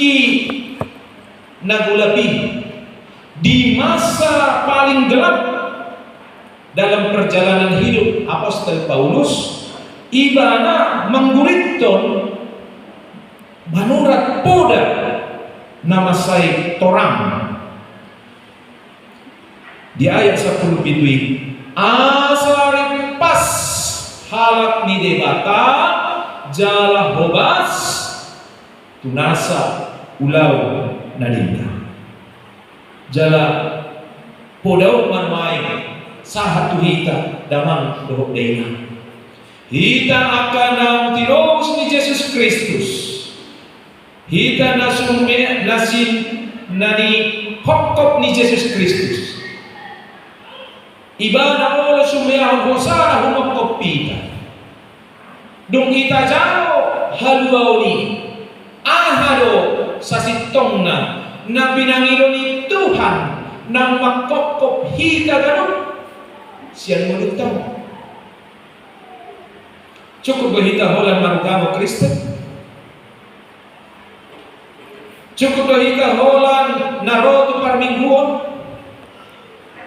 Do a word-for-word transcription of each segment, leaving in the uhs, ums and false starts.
Di na golap i, di masa paling gelap dalam perjalanan hidup Apostel Paulus, ibana manggurithon manurat poda na mansai torang. Di ayat sampulu pitu i, asa ripas halak ni Debata jala hobas tu nasa ulaon na denggan. Jala poda on ma nuaeng sahat tu hita damang dohot dainang. Hita angka naung tinobus ni Jesus Kristus. Hita na sume-, na sin-, na nihophop ni Jesus Kristus. Ibana olo sumeahon hosana humophop hita. Dung hita jalo haluaon i, aha do sasintongna na pinangido ni Tuhan na manghophop hita ganup sian ngolunta on? Cukup do hita holan marugamo Kristen? Cukup do hita holan na ro tu parmingguon?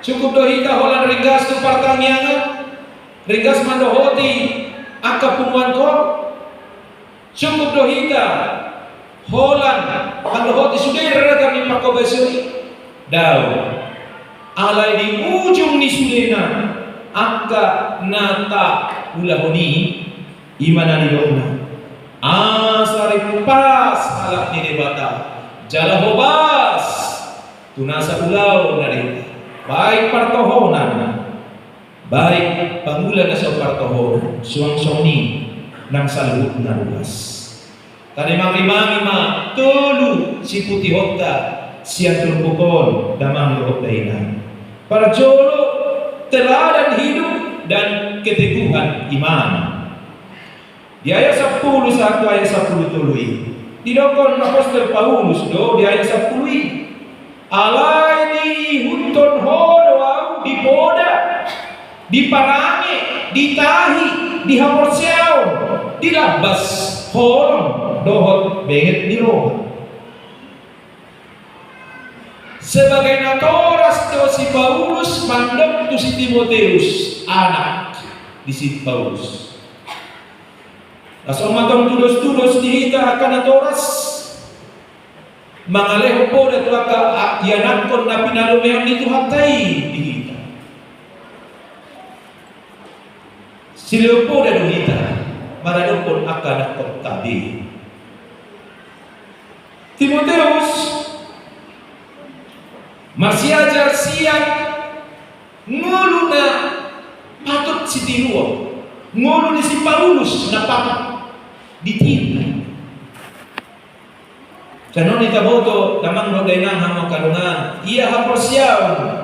Cukup do hita holan ringgas tu partangiangan, ringgas mandohoti angka punguan koor? Cukup do hita holan mandohoti sude ragam ni panghobasion i? Daong. Alai di ujung ni sudena, angka na taulahon i, i ma na nidokna: Asa ripas halak ni Debata jala hobas tu nasa ulaon na denggan. Baik partohonan, baik pangula na so partohonan, suang songon i nang saluhutna ruas. Tademangrimangi ma tolu siputihonta sian turpuk on, damang dohot dainang. Parjolo, teladan hidup dan keteguhan iman. Di ayat sampulu sahat tu ayat sampulu tolu i, didokkon Apostel Paulus do di ayat sampulu i: Alai diihuthon ho do ahu di poda, di parange, di tahi, di haporseaon, di lambas, holong dohot benget ni roha. Sebagai natoras do si Paulus mandok tu si Timoteus, anak di si Paulus. Laos on ma tong tudostudos di hita angka natoras, mangalehon poda tu angka a-, ianakhon na pinalumehon ni Tuhanta i di hita. Silehon poda do hita maradophon angka anakhonta be. Timoteus marsiajar sian ngolu na patut sitiruon, ngolu ni si Paulus na patut ditiru. Songon i taboto, damang dohot dainang, hamu angka dongan, ia haporseaon